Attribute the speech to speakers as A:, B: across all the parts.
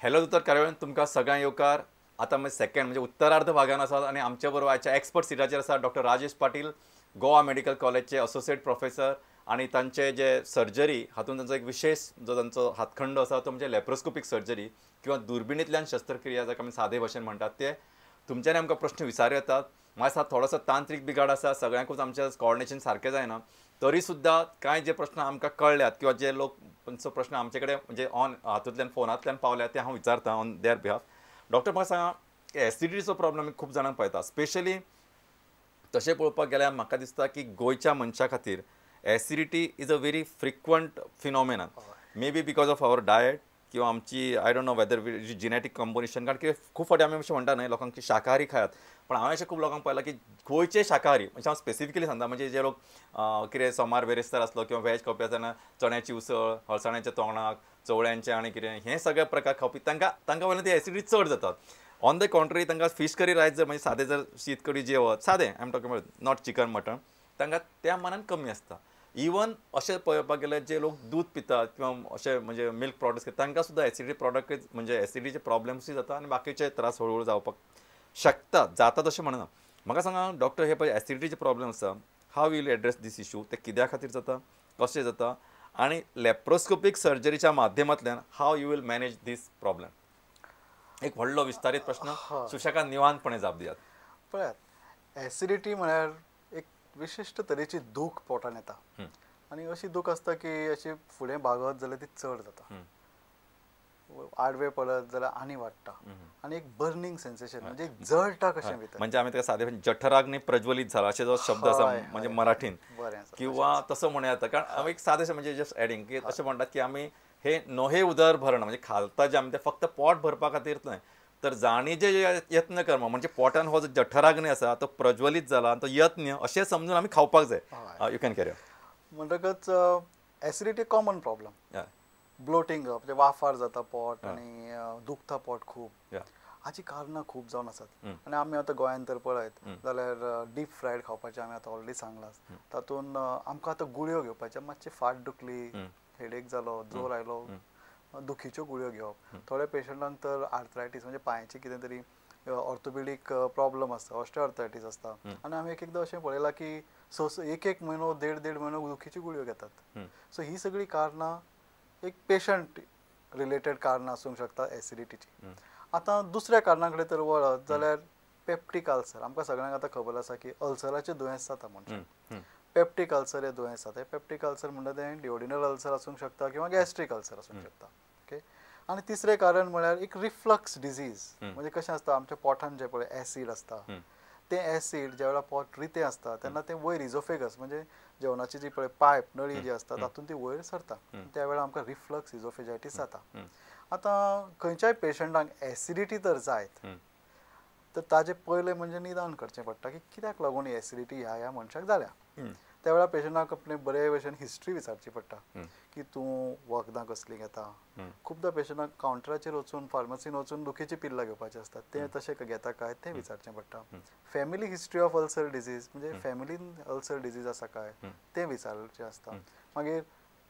A: Hello दोतोर कार्यावळीन तुमकां सगळ्यांक येवकार. आतां आमी सेकंड म्हणजे उत्तरार्ध भागान आसात आनी आमचे बरोबर आयच्या एक्सपर्ट सिटाचेर आसा डॉक्टर राजेश पाटील, गोवा मेडिकल कॉलेजचे असोसिएट प्रोफेसर आनी तांचे जे सर्जरी हातूंत तांचो एक विशेष जो तांचो हातखंडो आसा तो म्हणजे लॅप्रोस्कोपीक सर्जरी किंवा दुर्बिणींतल्यान शस्त्रक्रिया जाका आमी सादे भाशेन म्हणटात. ते तुमच्यानी आमकां प्रश्न विचारूं येतात. मातसो थोडोसो तांत्रीक बिगाड आसा, सगळ्यांकूच आमचें कॉर्डिनेशन सारकें जायना, तरी सुद्दां कांय जे प्रश्न आमकां कळ्ळ्यात किंवा जे लोक प्रश्न आमचे कडेन म्हणजे ऑन हातूंतल्यान फोनांतल्यान पावल्यात ते हांव विचारतां ऑन there behalf. Doctor म्हाका सांगा, एसिडिटीचो प्रॉब्लम खूब जाणांक पळयता, स्पेशली तशें पळोवपाक गेल्यार म्हाका दिसता की गोंयच्या मनशा खातीर acidity is a very frequent phenomenon, may be because of our diet किंवा आमची I don't know whether genetic combination. कारण कितें खूब फावटी आमी अशें म्हणटा न्हय लोकांक की शाकाहारी खायात, पण हांवें अशें खूब लोकांक पळयलां की गोंयचे शाकाहारी म्हणजे हांव स्पेसिफिकली सांगता म्हणजे जे लोक कितें सोमार बेरेस्तार आसलो किंवा वेज खावपी आसतना चण्याची उसळ, हळसाण्याचें तोंडाक, चवळ्यांचें आनी कितें हे सगळे प्रकार खावपी तांकां तांकां वयल्यान ती एसिडिटी चड जातात. ऑन the contrary तांकां फीश करी रायस जर म्हणजे सादें जर शीत कडी जेवत सादें I am talking about not chicken mutton तांकां त्या मानान कमी आसता. इवन अशें पळोवपाक गेल्यार जे लोक दूद पितात किंवा अशें म्हणजे मिल्क प्रॉडक्ट्स तांकां सुद्दां एसिडिटी प्रॉडक्ट म्हणजे एसिडिटीचे प्रॉब्लेम्सूय जाता आनी बाकीचे त्रास हळूहळू जावपाक शकता, जाता तशें म्हणना. म्हाका सांगा डॉक्टर, हे पळय एसिडिटीचे प्रॉब्लेम आसा, how will address this issue, ते कित्या खातीर जाता, कशें जाता आनी लॅप्रोस्कोपीक सर्जरीच्या माध्यमांतल्यान how you will manage this problem? एक व्हडलो विस्तारीत प्रश्न, सुशेगाद निवांतपणे जाप दियात.
B: पळयात, एसिडिटी म्हळ्यार एक विशिश्ट तरेची दूख पोटान येता आनी अशी दूख आसता की अशी फुडें बागत जाल्यार ती चड जाता, आडवे पडत जाल्यार आनी वाडटा आनी एक बर्निंग सेन्सेशन म्हणजे जळटा कशें भितर,
A: म्हणजे आमी ताका सादे जठराग्नी प्रज्वलीत जाला अशें जो शब्द आसा म्हणजे मराठीन किंवा तसो म्हणूं येता. कारण एक सादेशें म्हणजे जस्ट एडिंग की अशें म्हणटात की आमी हे नोहे उदर भरण म्हणजे खालता जे आमी ते फक्त पोट भरपा खातीर न्हय तर जाणीजे यत्न कर्म म्हणजे पोटान हो जो जठराग्नी आसा तो प्रज्वलीत जाला तो यत्न अशें समजून आमी खावपाक जाय. You can carry.
B: म्हणटकच एसिडिटी कॉमन प्रॉब्लम, ब्लोटींग म्हणजे वाफार जाता पोट आनी दुखता पोट खूब, हाची कारणां खूब जावन आसात. आनी आमी आतां गोंयांत तर पळयत जाल्यार डीप फ्रायड खावपाचें आमी आतां ऑलरेडी सांगलां, तातूंत आमकां आतां गुळयो घेवपाच्यो, मातशी फाट दुखली, हेडेक जालो, जोर आयलो, दुखीच्यो गुळयो घेवप. थोड्या पेशंटांक तर आर्थरायटीस म्हणजे पांयाची कितें तरी ऑर्थोपेडीक प्रॉब्लम आसता, ऑस्टियोआर्थरायटीस आसता आनी आमी एक एकदां अशें पळयलां की स एक एक म्हयनो, देड देड म्हयनो दुखीच्यो गुळयो घेतात. सो ही सगळीं कारणां एक पेशंट रिलेटेड कारणां आसूंक शकता एसिडिटीची. आतां दुसऱ्या कारणां कडेन तर वळत जाल्यार पेप्टीक अल्सर, आमकां सगळ्यांक आतां खबर आसा की अल्सराचें दुयेंस जाता मनशाक, पेप्टीक अल्सर हें दुयेंस जाता. पेप्टीक अल्सर म्हणटा तें डिओडिनल अल्सर आसूंक शकता किंवा गॅस्ट्रीक अल्सर आसूंक शकता. ओके, आनी तिसरें कारण म्हळ्यार एक रिफ्लक्स डिजीज, म्हणजे कशें आसता आमच्या पोटान जें पळय एसीड आसता तें एसीड ज्या वेळार पोट रितें आसता तेन्ना तें वयर इझोफेगस म्हणजे जेवणाची जी पळय पायप नळी जी आसता तातूंत ती वयर सरता, त्या वेळार आमकां रिफ्लक्स इझोफेजायटीस जाता. आतां खंयच्याय पेशंटाक एसिडिटी तर जायत तर ताजें पयलें म्हणजे निदान करचें पडटा की कित्याक लागून एसिडिटी ह्या ह्या मनशाक जाल्या. त्या वेळार पेशंटाक आपणे बरे भशेन हिस्ट्री विचारची पडटा की तूं वखदां कसलीं घेता. खुबदां पेशंटाक कावंटराचेर वचून फार्मासीन वचून दुखीची पिल्लां घेवपाची आसतात, तें तशें घेता काय तें विचारचें पडटा. Family history of ulcer disease म्हणजे फॅमिलीन अल्सर डिजीज आसा काय तें विचारचें आसता. मागीर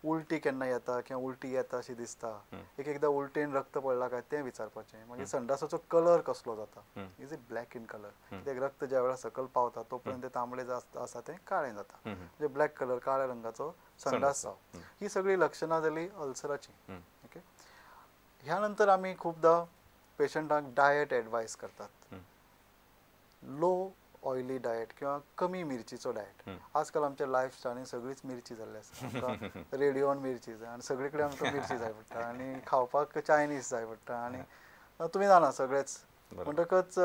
B: उलटी केन्ना येता किंवा उलटी येता अशी दिसता, एक एकदां उलटेन रक्त पडलां काय तें विचारपाचें. मागीर संडासाचो कलर कसलो जाता, is it black in colour, कित्याक रक्त ज्या वेळार सकयल पावता तो पर्यंत ते तांबडे आसा तें काळें जाता, म्हणजे ब्लॅक कलर काळ्या रंगाचो संडास जावप. ही सगळीं लक्षणां जालीं अल्सराचीं. ओके, ह्या नंतर आमी खुबदां पेशंटाक डायट एडवायस करतात, लो ऑयली डायट किंवा कमी मिरचीचो डायट. आजकाल आमच्या लायफस्टायलीन सगळीच मिरची जाल्ली आसा, आमकां रेडियोन मिरची जाय आनी सगळे कडेन आमकां मिरची जाय पडटा आनी खावपाक चायनीज जाय पडटा आनी तुमी जाणा सगळेच. म्हणटकच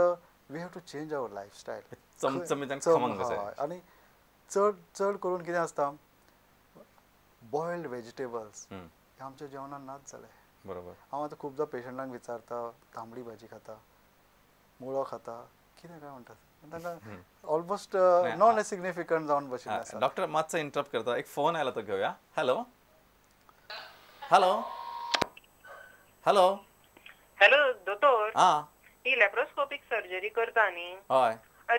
B: we have to change our lifestyle, आनी चड चड करून कितें आसता बॉयल्ड वेजिटेबल्स हे आमच्या जेवणान नाच जाले.
A: बरोबर,
B: हांव आतां खुबदां पेशंटांक विचारता तांबडी भाजी खाता, मुळो खाता, कितें काय म्हणटात, तांकां ऑलमोस्ट नॉन सिग्निफिकंट जावन बशिल्लें आसा.
A: डॉक्टर मातसो इंटरप्ट करता, एक फोन आयला तो घेवया. हॅलो हॅलो हॅलो हॅलो
C: दोतोर, ही लॅप्रोस्कोपीक सर्जरी करता न्ही,
A: हय,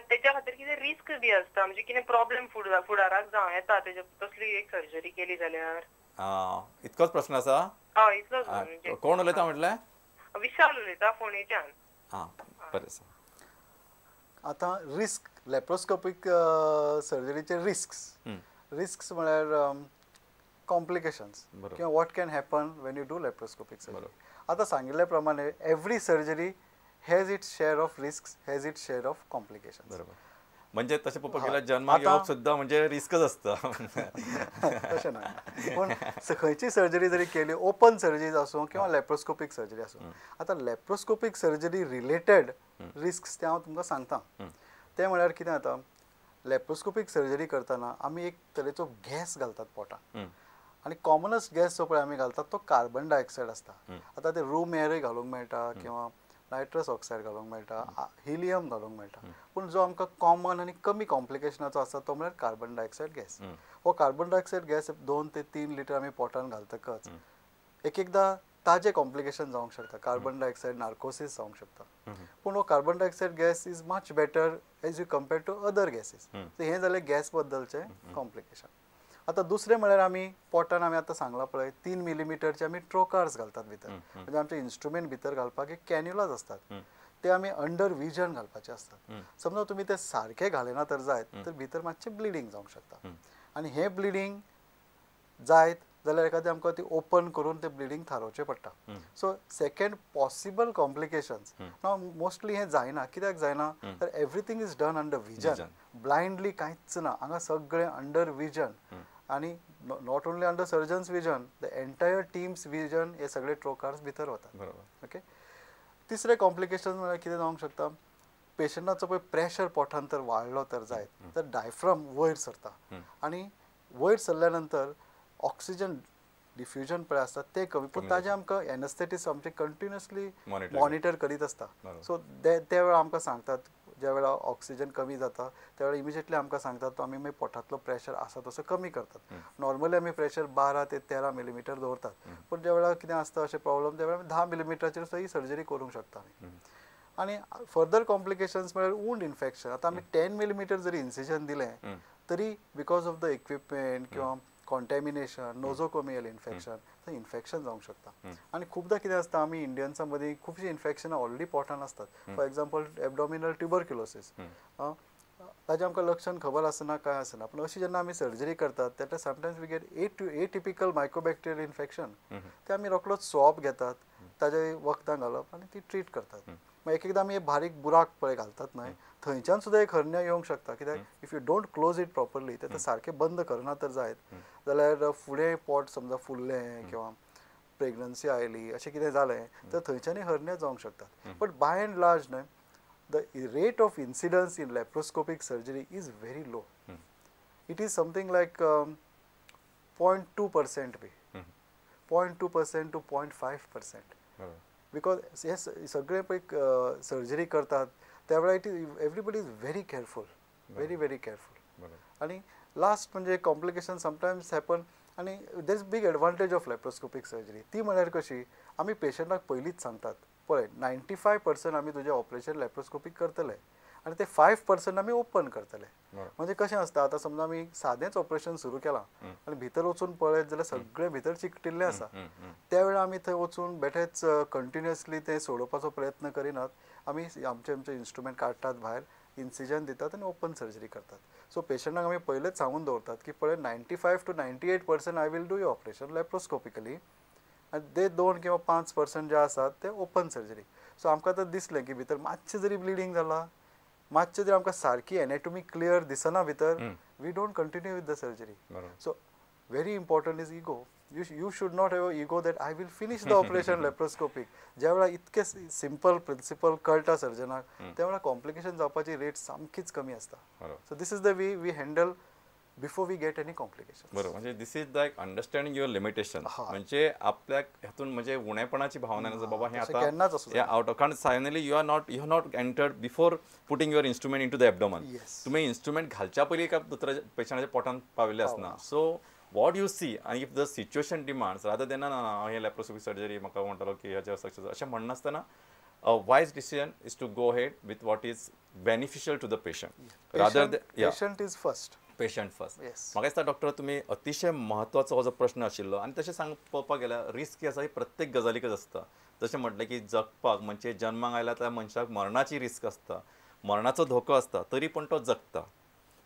C: तेच्या खातीर कितें रिस्क बी आसता म्हणजे कितें प्रॉब्लेम फुडाराक जावं येता तेजे तसली एक सर्जरी केली जाल्यार?
A: इतकोच प्रश्न आसा?
C: हय, इतलोच.
A: कोण उलयता म्हटलें?
C: विशाल उलयता फोंडेच्यान.
A: हां बरें सर.
B: आतां रिस्क लॅप्रोस्कोपीक सर्जरीचे रिस्क्स, रिस्क्स म्हळ्यार कॉम्प्लिकेशन्स किंवा what can happen when you do laparoscopic surgery. आतां सांगिल्ल्या प्रमाणे every surgery has its share of risks, has its share of complications.
A: बरोबर, म्हणजे तशें पळोवपाक गेल्यार जन्माक येवप सुद्दां म्हणजे रिस्कच आसता.
B: तशें ना, पूण खंयची सर्जरी जरी केली, ओपन सर्जरी आसूं किंवा लॅप्रोस्कोपीक सर्जरी आसूं, आतां लॅप्रोस्कोपीक सर्जरी रिलेटेड रिस्क्स ते हांव तुमकां सांगता. तें म्हळ्यार कितें जाता, लॅप्रोस्कोपीक सर्जरी करतना आमी एक तरेचो गॅस घालतात पोटान, आनी कॉमनस्ट गॅस जो पळय आमी घालतात तो कार्बन डायऑक्सायड आसता. आतां ते रूम एयरूय घालूंक मेळटा किंवा नायट्रस ऑक्सायड घालूंक मेळटा, हिलियम घालूंक मेळटा, पूण जो आमकां कॉमन आनी कमी कॉम्प्लिकेशनाचो आसा तो म्हळ्यार कार्बन डायऑक्सायड गॅस. हो कार्बन डायऑक्सायड गॅस 2 ते 3 लिटर आमी पोटान घालतकच एक एकदां ताजें कॉम्प्लिकेशन जावंक शकता, कार्बन डायऑक्सायड नार्कोसिस जावंक शकता. पूण हो carbon dioxide gas is much better as you compare to other gases. हें जालें गॅस बद्दलचें कॉम्प्लिकेशन. आतां दुसरें म्हळ्यार आमी पोटान आमी आतां सांगलां पळय 3 मिलीमिटरचे आमी ट्रोकार्स घालतात भितर, म्हणजे आमचे इन्स्ट्रुमेंट भितर घालपाक एक कॅन्युलाज असतात, ते आमी अंडर विजन घालपाचे असतात. समजा तुमी ते सारके घालेना तर जायत तर भितर मातशें ब्लिडींग जावंक शकता, आनी हें ब्लिडींग जायत जाल्यार एखादें आमकां ती ओपन करून ते ब्लिडींग थारोवचें पडटा. सो सेकंड पॉसिबल कॉम्प्लिकेशन्स ना, मोस्टली हें जायना. कित्याक जायना तर everything is done under vision, blindly कांयच ना हांगा, सगळें अंडर विजन, आनी not only under surgeon's vision, the entire team's vision, हे सगळे ट्रोकार्स भितर वतात.
A: बरोबर.
B: ओके, तिसरें कॉम्प्लिकेशन म्हळ्यार कितें जावंक शकता, पेशंटाचो पळय प्रेशर पोटान तर वाडलो तर जायत तर डायफ्रम वयर सरता, आनी वयर सरल्या नंतर ऑक्सिजन डिफ्युजन पळय आसता तें कमी, पूण ताजें आमकां एनेस्थेटिस्ट आमचे कंटिन्युअसली मॉनिटर करीत आसता. सो त्या वेळार आमकां सांगतात, ज्या वेळार ऑक्सिजन कमी जाता त्या वेळार इमिजिएटली आमकां सांगतात तो आमी मागीर पोटांतलो प्रेशर आसा तसो कमी करतात. नॉर्मली आमी प्रेशर 12 ते 13 मिलीमिटर दवरतात, पूण ज्या वेळार कितें आसता अशें प्रॉब्लम त्या वेळार 10 मिलीमिटराचेर सुद्दां ही सर्जरी करूंक शकता आमी. आनी फर्दर कॉम्प्लिकेशन्स म्हळ्यार वूंड इन्फेक्शन. आतां आमी 10 मिलीमिटर जरी इन्सिजन दिलें तरी because of the equipment किंवा कॉन्टॅमिनेशन, नोजोकोमियल इन्फेक्शन, थंय इन्फेक्शन जावंक शकता. आनी खुबदां कितें आसता, आमी इंडियन्सां मदीं खुबशीं इन्फेक्शनां ऑलरेडी पोटान आसतात. फॉर एग्जाम्पल एबडॉमिनल ट्युबरक्युलोसीस, ताजें आमकां लक्षण खबर आसना, कांय आसना, पूण अशी जेन्ना आमी सर्जरी करतात तेन्ना sometimes we get atypical mycobacterial infection. ते आमी रोखडोच स्वॉब घेतात, ताजे वखदां घालप आनी ती ट्रीट करतात. मागीर एक एकदां आमी बारीक बुराक पळय घालतात न्हय, थंयच्यान सुद्दां एक हर्निया येवंक शकता. कित्याक if you don't close it properly, तें सारकें बंद करना तर जायत जाल्यार फुडें पोट समजा फुल्लें किंवा प्रेग्नन्सी आयली अशें कितें जालें तर थंयच्यानय हर्निया जावंक शकतात. बट बाय एंड लार्ज न्हय, the rate of incidence in laparoscopic surgery is very low. It is something like 0.2% B, 0.2% to 0.5%. Because हे सगळे पळय सर्जरी करतात त्या वेळार it is everybody is very careful, very very careful. आनी last म्हणजे complication sometimes happen, आनी there is big advantage of laparoscopic surgery. ती म्हळ्यार कशी, आमी पेशंटाक पयलींच सांगतात पळय 95% आमी तुजें ऑपरेशन लॅप्रोस्कोपीक करतले आनी ते 5% आमी ओपन करतले. म्हणजे कशें आसता, आतां समजा आमी सादेंच ऑपरेशन सुरू केलां आनी भितर वचून पळयत जाल्यार सगळें भितर चिकटिल्लें आसा, त्या वेळार आमी थंय वचून बेठेच कंटिन्युअसली तें सोडोवपाचो प्रयत्न करिनात, आमी आमचे आमचे इन्स्ट्रुमेंट काडटात भायर, इन्सिजन दितात आनी ओपन सर्जरी करतात. सो पेशंटाक आमी पयलेच सांगून दवरतात की पळय 95 to 98% I will do your operation laparoscopically, आनी ते 2 किंवा 5% जे आसात ते ओपन सर्जरी. सो आमकां आतां दिसलें की भितर मातशें जरी ब्लिडींग जालां, मातशें जरी आमकां सारकी एनाटॉमी क्लियर दिसना भितर, we don't continue with the surgery. So very important is ego. You should not have ego that I will finish the operation laparoscopic. ज्या वेळार इतके सिंपल प्रिंसिपल कळटा सर्जनाक त्या वेळार कॉम्प्लिकेशन जावपाची रेट सामकीच कमी आसता. So this is the way we handle before we get any complication.
A: बरोबर, म्हणजे this is like understanding your limitation. म्हणजे आपल्याक हातून म्हणजे उणेपणाची भावना ना बाबा हे आतां केन्नाच आउट ऑफ, कारण finally you are not entered before putting your instrument into the abdomen. तुमी इन्स्ट्रुमेंट घालच्या पयलीं एका दुसऱ्या पेशंटाच्या पोटान पाविल्लें आसना. सो what you see आनी if the situation demands rather than ना हे लॅप्रोस्कोपिक सर्जरी म्हाका म्हणटालो की हाचेर सक्सेस अशें म्हणनासतना a wise decision is to go ahead with what is beneficial to the patient.
B: Rather than, patient is first.
A: Patient first.
B: Yes.
A: म्हाका दिसता doctor तुमी अतिशय म्हत्वाचो हो जो प्रश्न आशिल्लो आनी तशें सांग पळोवपाक गेल्यार रिस्क आसा ही प्रत्येक गजालीकच आसता. जशें म्हटलें की जगपाक म्हणजे जन्माक आयला त्या मनशाक मरणाची रिस्क आसता, मरणाचो धोको आसता, तरी पण तो जगता.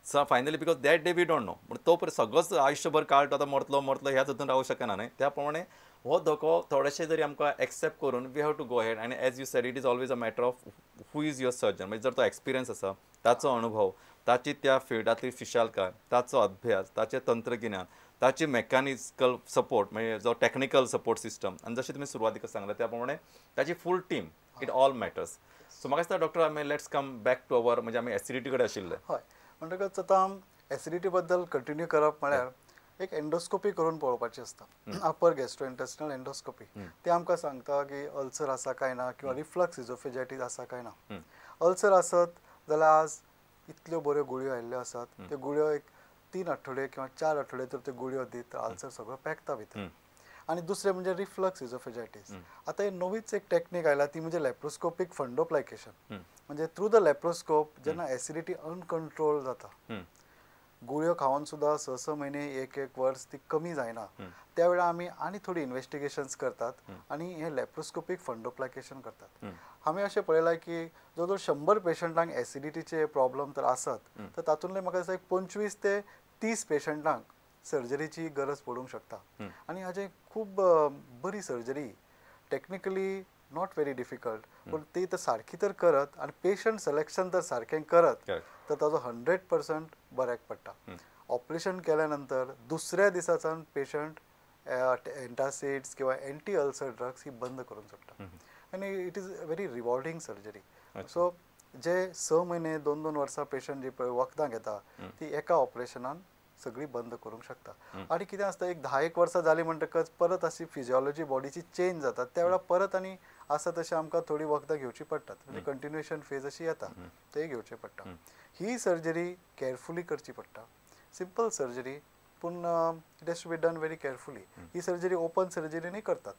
A: So finally because that day we don't know, पूण तो सगळोच आयुश्यभर काळ तो आतां मरतलो मरतलो ह्याच हितून रावूंक शकना न्हय. त्या प्रमाणे हो धोको थोडेशे जरी आमकां एक्सेप्ट करून we have to go ahead. आनी as you said it is always a matter of who is your surgeon. म्हणजे जर तो एक्सपिरियन्स आसा, ताचो अनुभव, ताची त्या फिल्डांतली फिशालकाय, ताचो अभ्यास, ताचें तंत्रगिन्यान, ताची मॅकॅनिकल सपोर्ट म्हणजे जो टॅक्निकल सपोर्ट सिस्टम, आनी जशें तुमी सुरवातीक सांगलें त्या प्रमाणे ताची full team, it all matters. So म्हाका दिसता डॉक्टर आमी let's come back to our म्हणजे आमी एसिडिटी कडेन आशिल्ले.
B: हय, म्हणटकच आतां एसिडिटी बद्दल कंटिन्यू करप म्हळ्यार एक एंडोस्कोपी करून पळोवपाची आसता, अपर गॅस्ट्रोइंटेस्टिनल एंडोस्कोपी. ते आमकां सांगता की अल्सर आसा काय ना किंवा रिफ्लक्स इझोफेजायटीस आसा काय ना. अल्सर आसत जाल्यार आज इतल्यो बऱ्यो गुळयो आयिल्ल्यो आसात, त्यो गुळयो एक 3 आठवडे किंवा 4 आठवडे तर त्यो गुळयो दीत तर अल्सर सगळो पेकता भितर. आनी दुसरें म्हणजे रिफ्लक्स इझोफेजायटीस. आतां ही नवीच एक टॅक्नीक आयला ती म्हणजे लॅप्रोस्कोपीक फंडोप्लायकेशन. म्हणजे थ्रू the laparoscope जेन्ना एसिडिटी अनकंट्रोल जाता, गुळयो खावन सुद्दां 6-6 म्हयने 1-1 वर्स ती कमी जायना, त्या वेळार आमी आनी थोडी इन्वेस्टिगेशन्स करतात आनी हें लॅप्रोस्कोपीक फंडोप्लायकेशन करतात. आमी अशें पळयलां की जवळ जवळ 100 पेशंटांक एसिडिटीचे प्रॉब्लम तर आसत तर तातूंतले म्हाका दिसता एक 25 ते 30 पेशंटांक सर्जरीची गरज पडूंक शकता. आनी हाजें खूब बरी surgery, technically not very difficult, पूण ती तर सारकी तर करत आनी पेशंट सिलेक्शन तर सारकें करत तर ताजो 100% बऱ्याक पडटा. ऑपरेशन केल्या नंतर दुसऱ्या दिसाच्यान पेशंट एंटासिड्स किंवा एंटी अल्सर ड्रग्स ही बंद करूंक शकता. आनी it is a very rewarding surgery. So जे 6 म्हयने 2-2 वर्सां पेशंट जी पळय वखदां घेता ती एका ऑपरेशनान सगळी बंद करूंक शकता. आनी कितें आसता एक 10-1 वर्सां जालीं म्हणटकच परत अशी फिजियोलॉजी बॉडीची चेंज जाता, त्या वेळार परत आनी आसा तशें आमकां थोडी वखदां घेवची पडटात, म्हणजे कंटिन्युएशन फेज अशी येता तेय घेवचें पडटा. ही सर्जरी केअरफुली करची पडटा, सिंपल सर्जरी पूण it has to be done very carefully. He surgery open surgery न्ही करतात.